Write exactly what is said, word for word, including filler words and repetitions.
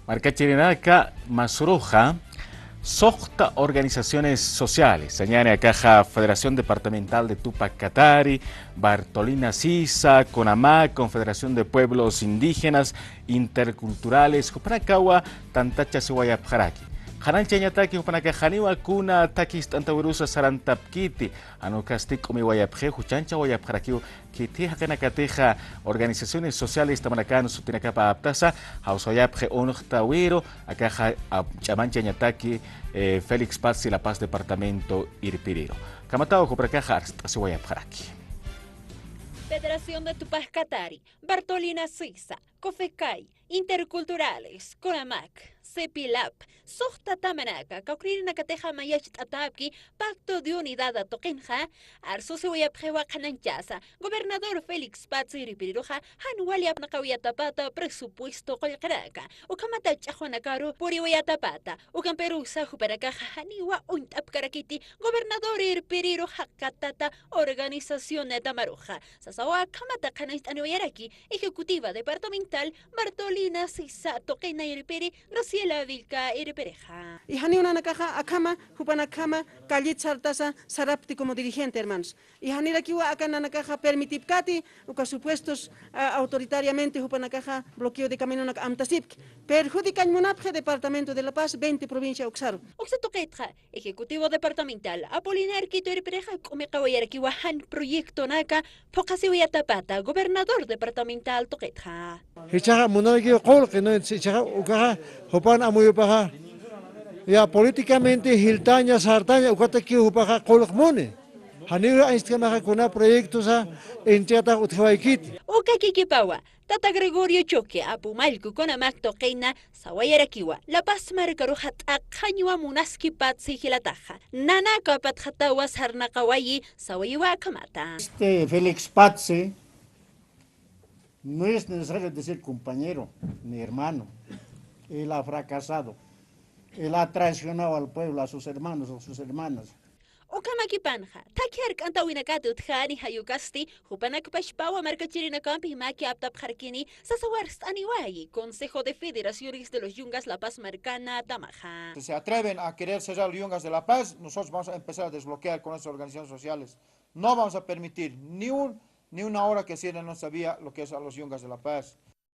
Markachirinaka masuruxa, suxta organizaciones sociales, sañani akaxa Federación Departamental de Tupac Katari, Bartolina Sisa, CONAMAC, Confederación de Pueblos Indígenas, Interculturales, jupanakawa tantachasiwayapxaraki. Qhanañchañataki jupanakax janiwa kuna thakhi jist'antawirusa sarantapkiti, jan ukasti k'umiwayapxi, juchanchawayapxarakiw khithi jaqinakatixa organizaciones sociales tamarakän sutinakapa aptasa, jawsawayapxi unxtawiru, akaxa, a, ch'amanchañataki, eh, Félix Patzi La Paz departamento irpiriru. Kamataw jupanakaxa arst'asiwayapxaraki. Federación de Tupac Katari, Bartolina Sisa, COFECAI, Interculturales, CONAMAC, CEPILAP, suxta tamanaka, kawkïrinakatixa mayacht'atäpki Pacto de Unidad tuqinxa, arsusiwayapxiwa qhanañchasa, gobernador Félix Patzi irpiriruxa, jan wali apnaqawayatapata presupuesto qullqinaka, ukhamata ch'axwanakaru puriwayatapata, ukampirusa jupanakaxa janiwa uñt'apkarakiti, gobernador irpiriru jaqatata organización tamaruxa, sasawa akhamata qhanañcht'aniwayaraki, ejecutiva departamental Bartolina Sisa tuqina irpiri, Graciela Vilca irpirixa. Y janiw nanakaxa akhama, jupanakjama, callit sartasa, sarapti como dirigente, hermanos. Y janirakiwa aka nanakaxa permitipkati, uka supuestos, ah, autoritariamente jupanakaxa bloqueo de caminonak amtasipki. Perjudicañ munapxi departamento de La Paz, veinte provincia uksaru. Uksa tuqitxa, Ejecutivo Departamental Apolinar Quito irpirixa k'umiqawayarakiwa jan proyectonaka phuqhasiwayatapata gobernador departamental tuqitxa. Jichhaxa munarakiw qullqi, ¿no? Jichhaxa ukaxa jupan amuyupaxa. Ya políticamente jiltaña, sartaña, ukatakiw jupaxa qullq muni. Janiw anchhitamaxa kuna proyectosa entregatax utjawaykiti. Uka kikipawa, Tata Gregorio Choque, Apumallku CONAMAC tuqina, sawayarakiwa, La Paz markaruxa t'aqhañwa munaski Patzi jilataxa. Nanaka patxatawa sarnaqawayi, sawayiwa akhamata. Este Félix Patzi no es necesario decir compañero ni hermano. Él ha fracasado. Él ha traicionado al pueblo, a sus hermanos, a sus hermanas. Ukhamakipanxa, thakhi jark'antawinakati utjani jayukasti, jupanak pachpawa markachirinakampi maki aptapxarkini, sasawa arst'aniwayi, Consejo de Federaciones de los Yungas La Paz markana tamaxa. Si se atreven a querer cerrar los Yungas de La Paz, nosotros vamos a empezar a desbloquear con esas organizaciones sociales. No vamos a permitir ni un, ni una hora que cierren nuestra vía lo que es a los Yungas de La Paz.